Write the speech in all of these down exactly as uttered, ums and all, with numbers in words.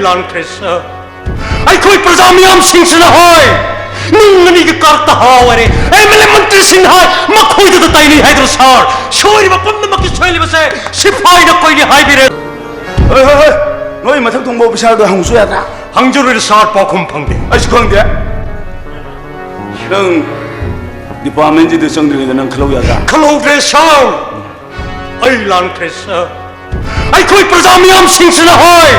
ꯂꯥꯟꯈ꯭ꯔꯦ ꯁꯥꯔ꯫ ꯑꯩꯈꯣꯏ ꯄ꯭ꯔꯖꯥ ꯃꯤꯌꯥꯝꯁꯤꯡꯁꯤꯅ ꯍꯥꯏ, ꯅꯨꯡ ꯑꯅꯤꯒꯤ ꯀꯥꯔꯛꯇ ꯍꯥ ꯑꯣꯏꯔꯦ꯫ ꯑꯦꯝ ꯑꯦꯜ ꯑꯦ ꯃꯟꯇ꯭ꯔꯤꯁꯤꯡꯅ ꯍꯥꯏ, ꯃꯈꯣꯏꯗꯇ ꯇꯥꯏꯅꯩ ꯍꯥꯏꯗ꯭ꯔꯣ ꯁꯥꯔ? ꯁꯣꯏꯔꯤꯕ ꯄꯨꯝꯅꯃꯛꯀꯤ ꯁꯣꯏꯍꯜꯂꯤꯕꯁꯦ ꯁꯤꯐꯥꯏꯅ ꯑꯩꯈꯣꯏꯅꯤ ꯍꯥꯏꯕꯤꯔꯦ꯫ ꯍꯣꯏ, ꯍꯣꯏ, ꯍꯣꯏ, ꯅꯣꯏ ꯃꯊꯛ ꯊꯣꯡꯕ ꯑꯣꯐꯤꯁꯥꯔꯗꯣ ꯍꯪꯉꯨꯁꯨ ꯌꯥꯗ꯭ꯔꯥ? ꯍꯪꯖꯔꯨꯔꯦ ꯁꯥꯔ, ꯄꯥꯎꯈꯨꯝ ꯐꯪꯗꯦ꯫ ꯑꯩꯁꯨ ꯈꯪꯗꯦ꯫ ꯅꯪ ꯗꯤꯄꯥꯔꯠꯃꯦꯟꯁꯤꯗ ꯆꯪꯗ꯭ꯔꯤꯉꯩꯗ ꯅꯪ ꯈꯜꯍꯧ ꯌꯥꯗ꯭ꯔꯥ? ꯈꯜꯍꯧꯗ꯭ꯔꯦ ꯁꯥꯔ꯫ ꯑꯩ ꯂꯥꯟꯈ꯭ꯔꯦ ꯁꯥꯔ꯫ ꯑꯩꯈꯣꯏ ꯄ꯭ꯔꯖꯥ ꯃꯤꯌꯥꯝꯁꯤꯡꯁꯤꯅ ꯍꯥꯏ,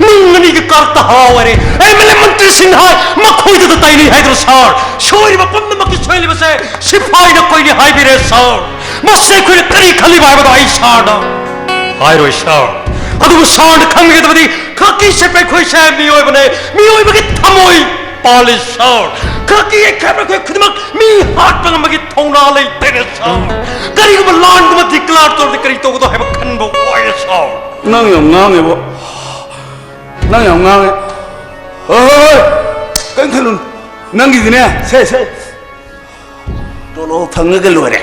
ꯅꯨꯡ ꯑꯅꯤꯒꯤ ꯀꯥꯔꯛꯇ ꯍꯥ ꯑꯣꯏꯔꯦ꯫ ꯑꯦꯝ ꯑꯦꯜ ꯑꯦ ꯃꯟꯇ꯭ꯔꯤꯁꯤꯡꯅ ꯍꯥꯏ, ꯃꯈꯣꯏꯗꯇ ꯇꯥꯏꯅꯩ ꯍꯥꯏꯗ꯭ꯔꯣ ꯁꯥꯔ? ꯁꯣꯏꯔꯤꯕ ꯄꯨꯝꯅꯃꯛꯀꯤ ꯁꯣꯏꯍꯜꯂꯤꯕꯁꯦ ꯁꯤꯐꯥꯏꯅ ꯑꯩꯈꯣꯏꯅꯤ ꯍꯥꯏꯕꯤꯔꯦ ꯁꯥꯔ꯫ ꯃꯁꯤ ꯑꯩꯈꯣꯏꯅ ꯀꯔꯤ ꯈꯜꯂꯤꯕ ꯍꯥꯏꯕꯗꯣ ꯑꯩ ꯁꯥꯔꯗ ꯍꯥꯏꯔꯣꯏ ꯁꯥꯔ꯫ ꯑꯗꯨꯕꯨ ꯁꯥꯔꯅ ꯈꯪꯒꯗꯕꯗꯤ, ꯈꯛꯀꯤ ꯁꯤꯐꯥꯏ ꯑꯩꯈꯣꯏꯁꯦ ꯃꯤꯑꯣꯏꯕꯅꯦ, ꯃꯤꯑꯣꯏꯕꯒꯤ ꯊꯃꯣꯏ ꯄꯥꯜꯂꯤ ꯁꯥꯔ꯫ ꯈꯛꯀꯤ ꯌꯩꯈꯥꯏꯕ ꯑꯩꯈꯣꯏ ꯈꯨꯗꯤꯡꯃꯛ ꯃꯤ ꯍꯥꯠꯄ ꯉꯝꯕꯒꯤ ꯊꯧꯅꯥ ꯂꯩꯇꯦꯅꯦ ꯁꯥꯔ꯫ ꯀꯔꯤꯒꯨꯝꯕ ꯂꯥꯟꯒꯨꯝꯕ ꯗꯤꯀ꯭ꯂꯦꯌꯔ ꯇꯧꯔꯗꯤ ꯀꯔꯤ ꯇꯧꯒꯗꯧ ꯍꯥꯏꯕ ꯈꯟꯕ ꯋꯥꯏ ꯁꯥꯔ꯫ ꯅꯪ ꯌꯥꯝ ꯉꯥꯡꯉꯦꯕꯣ꯫ ꯅꯪ ꯌꯥꯝ ꯉꯥꯡꯉꯦ꯫ ꯍꯣꯏ, ꯍꯣꯏ, ꯍꯣꯏ꯫ ꯀꯔꯤꯝ ꯈꯜꯂꯨꯅꯨ꯫ ꯅꯪꯒꯤꯗꯤꯅꯦ, ꯁꯦ, ꯁꯦ꯫ ꯇꯣꯂꯣꯞ ꯐꯪꯉꯒ ꯂꯣꯏꯔꯦ꯫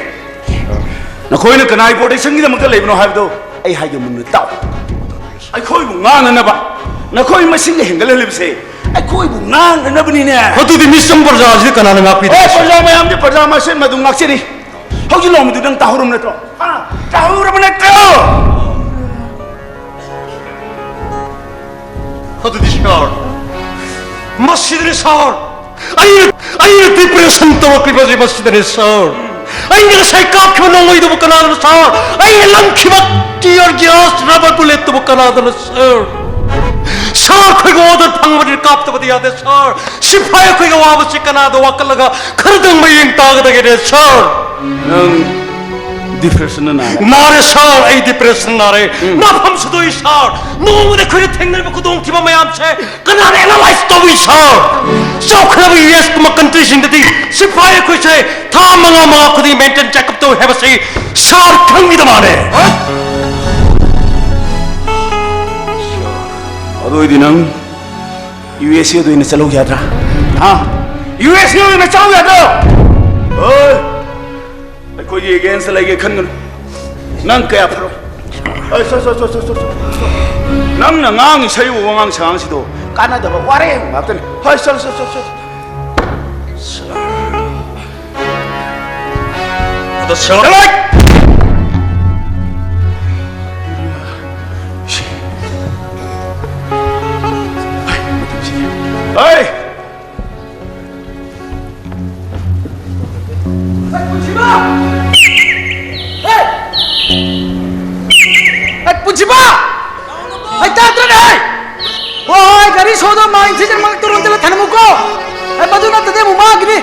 ꯅꯈꯣꯏꯅ ꯀꯅꯥꯒꯤ ꯄ꯭ꯔꯣꯇꯦꯛꯁꯟꯒꯤꯗꯃꯛꯇ ꯂꯩꯕꯅꯣ ꯍꯥꯏꯕꯗꯣ ꯑꯩ ꯍꯥꯏꯒꯦ ꯃꯨꯟꯅ ꯇꯥꯎ꯫ ꯑꯩꯈꯣꯏꯕꯨ ꯉꯥꯡꯅꯅꯕ ꯅꯈꯣꯏ ꯃꯁꯤꯡꯅ ꯍꯦꯟꯒꯠꯍꯜꯂꯤꯕꯁꯦ ꯑꯩꯈꯣꯏꯕꯨ ꯉꯥꯡꯅꯅꯕꯅꯤꯅꯦ꯫ ꯑꯗꯨꯗꯤ ꯃꯤꯆꯝ ꯄ꯭ꯔꯖꯥꯁꯤꯗꯤ ꯀꯅꯥꯅ ꯉꯥꯛꯄꯤꯗꯣꯏꯅꯣ? ꯑꯦ, ꯄ꯭ꯔꯖꯥ ꯃꯌꯥꯝꯗꯤ ꯄ꯭ꯔꯖꯥ ꯃꯁꯦꯟ ꯃꯗꯨ ꯉꯥꯛꯆꯅꯤ꯫ ꯍꯧꯖꯤꯛ ꯂꯥꯎꯃꯤꯗꯨ ꯅꯪ ꯇꯥꯍꯧꯔꯕ ꯅꯠꯇ꯭ꯔꯣ? ꯍꯥ? ꯇꯥꯍꯧꯔꯕ ꯅꯠꯇ꯭ꯔꯣ? ꯑꯗꯨꯗꯤ ꯁꯥꯔ, ꯃꯁꯤꯗꯅꯤ ꯁꯥꯔ, ꯑꯩꯅ, ꯑꯩꯅ ꯗꯤꯄ꯭ꯔꯦꯁꯟ ꯇꯧꯔꯛꯂꯤꯕꯁꯤ ꯃꯁꯤꯗꯅꯤ ꯁꯥꯔ꯫ ꯑꯩꯅ ꯉꯁꯥꯏ ꯀꯥꯞꯈꯤꯕ ꯅꯣꯡꯃꯩꯗꯨꯕꯨ ꯀꯅꯥꯗꯅꯣ ꯁꯥꯔ? ꯑꯩꯅ ꯂꯪꯈꯤꯕ ꯇꯤꯌꯔ ꯒ꯭ꯌꯥꯁ ꯔꯕꯔ ꯕꯨꯂꯦꯠꯇꯨꯕꯨ ꯀꯅꯥꯗꯅꯣ ꯁꯥꯔ? ꯁꯥꯔ, ꯑꯩꯈꯣꯏꯒꯤ ꯑꯣꯔꯗꯔ ꯐꯪꯕꯅꯤꯅ ꯀꯥꯞꯇꯕꯗꯤ ꯌꯥꯗꯦ ꯁꯥꯔ꯫ ꯁꯤꯐꯥꯏ ꯑꯩꯈꯣꯏꯒꯤ ꯑꯋꯥꯕꯁꯤ ꯀꯅꯥꯗ ꯋꯥꯀꯠꯂꯒ ꯈꯔꯗꯪ ꯃꯌꯦꯡ ꯇꯥꯒꯗꯒꯦꯅꯦ ꯁꯥꯔ? ꯅꯪ ꯗꯤꯄ꯭ꯔꯦꯁꯟꯅ ꯅꯥꯔꯦ꯫ ꯅꯥꯔꯦ ꯁꯥꯔ, ꯑꯩ ꯗꯤꯄ꯭ꯔꯦꯁꯟ ꯅꯥꯔꯦ꯫ ꯎꯝ꯫ ꯅꯥꯐꯝ ꯁꯨꯗꯣꯛꯏ ꯁꯥꯔ꯫ ꯅꯣꯡꯃꯗ ꯑꯩꯈꯣꯏꯅ ꯊꯦꯡꯅꯔꯤꯕ ꯈꯨꯗꯣꯡꯊꯤꯕ ꯃꯌꯥꯝꯁꯦ ꯀꯅꯥꯅ ꯑꯦꯅꯥꯂꯥꯏꯁ ꯇꯧꯏ ꯁꯥꯔ? ꯆꯥꯎꯈꯠꯂꯕ ꯌꯨ ꯑꯦꯁ ꯀꯨꯝꯕ ꯀꯟꯇ꯭ꯔꯤꯁꯤꯡꯗꯗꯤ ꯁꯤꯐꯥꯏ ꯑꯩꯈꯣꯏꯁꯦ ꯊꯥ ꯃꯉꯥ ꯃꯉꯥ ꯈꯨꯗꯤꯡ ꯃꯦꯟꯇꯦꯟ ꯆꯦꯛꯑꯞ ꯇꯧꯏ ꯍꯥꯏꯕꯁꯤ ꯁꯥꯔ ꯈꯪꯕꯤꯗ ꯃꯥꯜꯂꯦ꯫ ꯑꯗꯨ ꯑꯣꯏꯗꯤ ꯅꯪ ꯌꯨ ꯑꯦꯁ ꯑꯦꯗ ꯑꯣꯏꯅ ꯆꯠꯍꯧ ꯌꯥꯗ꯭ꯔꯥ? ꯍꯥ? ꯌꯨ ꯑꯦꯁ ꯑꯦꯗ ꯑꯣꯏꯅ ꯆꯠꯍꯧ ꯌꯥꯗ꯭ꯔꯣ? ꯍꯣꯏ꯫ ꯑꯩꯈꯣꯏꯒꯤ ꯑꯦꯒꯦꯟꯁꯇ ꯂꯩꯒꯦ ꯈꯟꯒꯅꯨ꯫ ꯅꯪ ꯀꯌꯥ ꯐꯔꯣꯏ꯫ ꯑꯩ, ꯁꯣ, ꯁꯣ, ꯁꯣ, ꯁꯣ, ꯁꯣ, ꯁꯣ꯫ ꯅꯪꯅ ꯉꯥꯡꯉꯤ ꯁꯛꯏꯕ ꯋꯥꯉꯥꯡ ꯁꯉꯥꯡꯁꯤꯗꯣ ꯀꯥꯟꯅꯗꯕ ꯋꯥꯔꯦꯡ ꯉꯥꯛꯇꯅꯤ꯫ ꯍꯣꯏ, ꯆꯠꯂꯣ, ꯆꯠꯂꯣ, ꯆꯠꯂꯣ, ꯆꯠꯂꯣ꯫ ꯑꯗꯣ ꯁꯦꯜ- ꯆꯠꯂꯣ! ꯍꯣꯏ! ꯍꯩ, ꯄꯨꯟꯁꯤꯕ! ꯍꯩ! ꯍꯩ, ꯄꯨꯟꯁꯤꯕ! ꯍꯩ, ꯇꯥꯗ꯭ꯔꯅꯦ, ꯍꯩ! ꯍꯣꯏ, ꯍꯣꯏ, ꯒꯥꯔꯤ ꯁꯣꯗꯣ ꯃꯥꯏ ꯏꯟꯁꯤꯗꯅ ꯃꯔꯛꯇ ꯔꯣꯟꯗꯂ ꯊꯅꯝꯃꯨꯀꯣ꯫ ꯍꯩ, ꯃꯗꯨ ꯅꯠꯇꯗꯤ ꯑꯃꯨꯛ ꯃꯥꯡꯈꯤꯅꯤ꯫